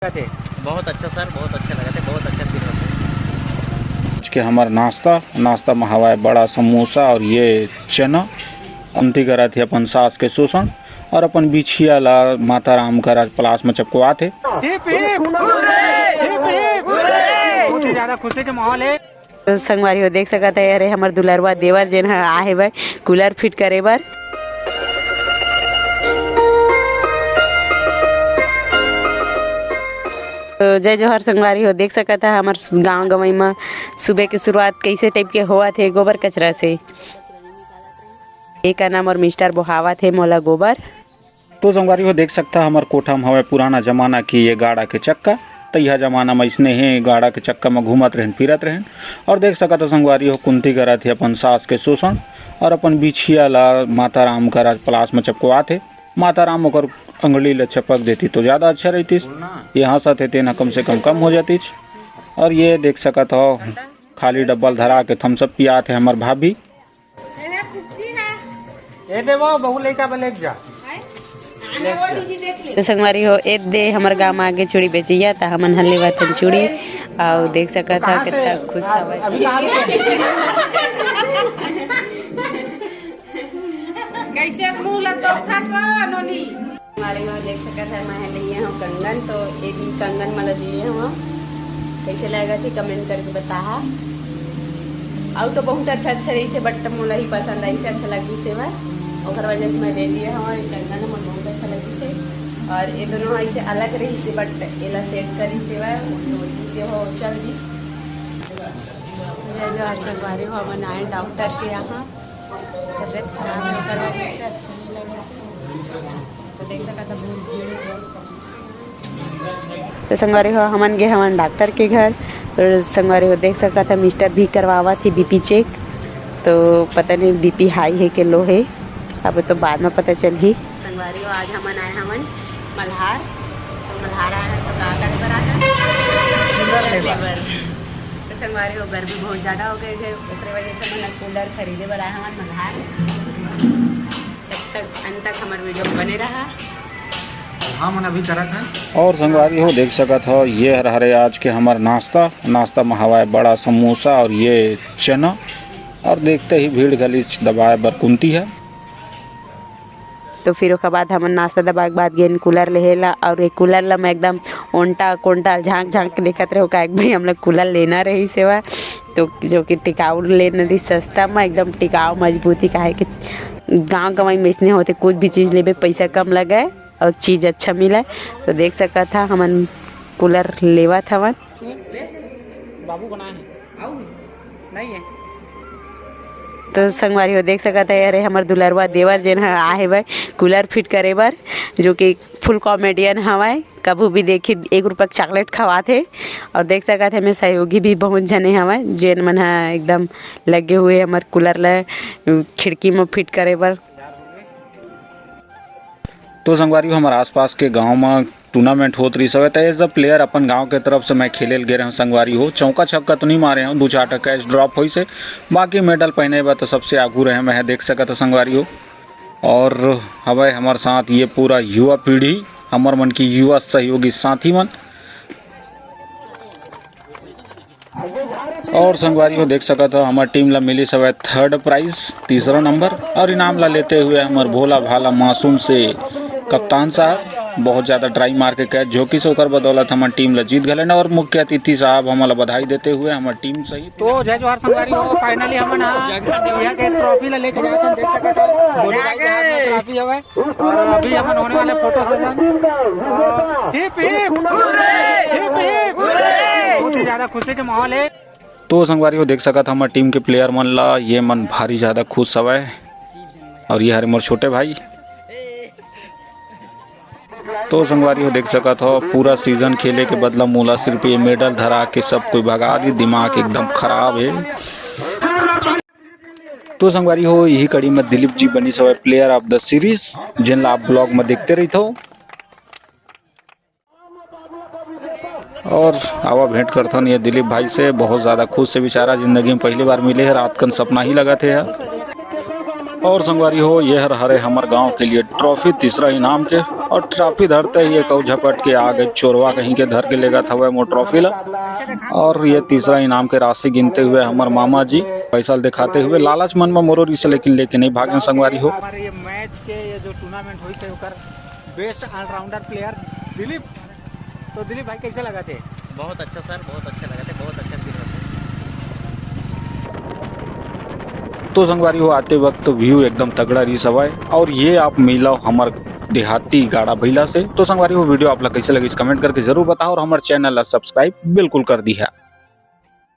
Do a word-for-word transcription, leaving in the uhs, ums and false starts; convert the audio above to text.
थे। बहुत अच्छा सर, बहुत अच्छा लगा थे, बहुत अच्छा फील होता है। आज के हमार नाश्ता, नाश्ता में हवाए बड़ा समोसा और ये चना। कुंती करत हे अपन सास के शोषण और अपन बिछिया ला माता राम करा पलास में चपकवात हे। Hip hip, hip hip. बहुत ही ज्यादा खुशी के माहौल है। तो संगवारी हो देख सकत है, अरे हमर दुलरवा देवर जेन ह आहे भाई कूलर फिट करे बर। तो जय जोहार संगवारी हो, देख सकत है हमर गांव गंवई म सुबह के शुरुआत कैसे टाइप के होवत हे गोबर कचरा से। एक नाम और मिस्टर बोहावत हे मोला गोबर। तो संगवारी हो देख सकता हमर कोठा म हवय पुराना जमाना के ये गाड़ा के चक्का। तइहा जमाना म अइसने हे गाड़ा के चक्का म घूमत रहन, फिरत रहन। और देख सकत हो संगवारी हो कुंती करत हे अपन सास के शोषण और अपन बिछिया ला माता राम करा पलास म चपकवात हे। माता राम ओकर अंगली ला चपक देती तो ज्यादा अच्छा रहतीस। ये हंसत हे तेन ह कम से कम कम हो जातीस। और ये देख सकत हो खाली डब्बा ल धरा के थम्सअप पियात हे हमर भाभी। ए दे वो बहू लइका बा, लेके जा। तो संगवारी हो, ए दे हमर गांव म आगे चूड़ी बेचैया, त हमन ह लेवत हन चूड़ी। अउ देख सकत ह कहाँ से? कितना खुश हवय। अभी कहाँ से? कैसे मुंह ला तोपथस वो, नोनी? संगवारी हो देख सकत है, मैं लिए हूँ कंगन, तो ये भी कंगन मला लिए हूँ। कैसे लगत हे कमेंट करके बताहा। अउ तो बहुत अच्छा अच्छा रहिसे, but मोला ही पसंद आइसे, अच्छा लगिसे बस, ओकर वजह से मैं ले लिए हूँ। ये कंगन मोला बहुत अच्छा लगिसे, और ये दोनों ऐसे अलग रहिसे, but एला सेट करिसे बस, वो जो दिसे हो चल दिस। जय जोहार संगवारी हो, हमन आए डॉक्टर के यहाँ। तबीयत खराब है, ओकर वजह से अच्छा नहीं लगे। तो देख सकत ह, बहुत भीड़ है। तो संगवारी हो, हमन गे हमन डॉक्टर के घर। तो संगवारी हो, देख सकत ह, मिस्टर भी करवावत हे बीपी चेक। तो पता नहीं बीपी हाई है के लो है, अब तो बाद में पता चलही। संगवारी हो, आज हमन आए हमन मल्हार। तो मल्हार आए हैं तो का करे बर आए हैं? कूलर लेबर। तो संगवारी हो, गर्मी बहुत ज्यादा हो गई है, ओकरे वजह से हमन कूलर खरीदे बर आए हमन मल्हार। तब तक अंत तक हमर वीडियो में बने रहा। हमन अभी करत हन। और संगवारी हो देख सकत हो, ये हर हरे आज के हमर नाश्ता। नाश्ता में हवाए बड़ा समोसा और ये चना। और देखते ही भीड़ गलीच दबाए बर कुंती है। तो फिर ओकर बाद हमन नाश्ता दबाए के बाद गेन कूलर लेहे ला, और ये कूलर ला मैं एकदम ओंटा कोंटा झांक झांक के देखत रहो, काहे कि भाई हम लोग कूलर लेना रहिसे बा, तो जो कि टिकाऊ लेना रही, सस्ता में एकदम टिकाऊ मजबूती, काहे कि गांव गंवई में इसने होते कुछ भी चीज लेबे पैसा कम लगे और चीज अच्छा मिले। तो देख सकत ह हमन कूलर लेवत हवन। बाबू बनाए हैं। नहीं है। तो संगवारी हो देख सकत है, अरे हमर दुलरवा देवर जेन ह आहे भाई कूलर फिट करे बर, जो कि फुल कॉमेडियन हवय, कभू भी देखी एक रुपया के चॉकलेट खवात हे। और देख सकत है, मैं सहयोगी भी बहुत जने हवय, जेन मन ह एकदम लगे हुए हमर कूलर ल खिड़की में फिट करे बर। तो संगवारी हो, हमर आसपास के गांव म टूर्नामेंट होत रहिस हवय, त as a player अपन गांव के तरफ से मैं खेले ल गे रहेंव संगवारी हो। चौका छक्का तो नहीं मारे हंव, दू चार ठा कैच ड्रॉप होइस हे, बाकी मेडल पहने बर तो सबसे आगू रहे मैं ह, देख सकत हो संगवारी हो। और हवय हमर साथ ये पूरा युवा पीढ़ी, हमर मन की युवा सहयोगी साथी मन। और संगवारी हो देख सकत हो, हमर टीम ला मिलिस हवय थर्ड प्राइज, तीसरा नंबर, और इनाम ला लेते हुए हमर भोला भाला मासूम से कप्तान साहब बहुत ज्यादा ट्राई मार के कैच झोंकिस, ओकर बदौलत हमर टीम ला जीत घलन। और मुख्य अतिथि साहब हमन ला बधाई देते हुए हमर टीम सहित तो जय जोहार संगवारी हो, finally हमन ह यहाँ के ट्रॉफी ला लेके जात हन, देख सकत हो, भोलू भाई के हाथ में ट्रॉफी हवय। और अभी हमन होने वाले photo session. Hip hip, hip hip. बहुत ही ज्यादा खुशी के माहौल है। तो संगवारी हो देख सकत हो हमर टीम के प्लेयर मन ला, ये मन भारी ज्यादा खुश हवय। और ये हरे मोर छोटे भाई। तो संगवारी हो देख सकत हो, पूरा सीजन खेले के बदला मोला सिर्फ ये मेडल धरा के सब कोई भगा दी, दिमाग एकदम खराब है। तो संगवारी हो, यही कड़ी में दिलीप जी बनिस हवय player of the series, जेन ला आप vlog में देखते रहिथो। और आवा भेंट करथन ये दिलीप भाई से, बहुत ज्यादा खुश है बेचारा, जिंदगी में पहली बार मिले है, रात कन सपना ही लगत है यार। और संगवारी हो, ये हर हरे हमर गांव के लिए ट्रॉफी तीसरा इनाम के। और ट्रॉफी धरते ही एक अउ झपट के आ गए चोरवा कहीं के, धर के लेगत हवय मोर ट्रॉफी ला। और ये तीसरा इनाम के राशि गिनते हुए हमर मामा जी पैसा दिखाते हुए, लालच मन में मोरो रिस, लेकिन लेके नहीं भागेन संगवारी हो। हमारे ये मैच के, ये जो टूर्नामेंट हुई थे, ओकर बेस्ट ऑलराउंडर प्लेयर दिलीप। तो दिलीप भाई, कैसे लगा थे? बहुत अच्छा सर, बहुत अच्छा लगा थे, बहुत अच्छा दिन रहा। तो संगवारी हो, आते वक्त व्यू एकदम तगड़ा रिस हवय। और ये आप मिला हमर देहाती गाड़ा भैला से। तो संगवारी हो, वीडियो आप ला कैसे लगिस, कमेंट करके जरूर बताओ और हमर चैनल ला सब्सक्राइब बिल्कुल कर दिहा।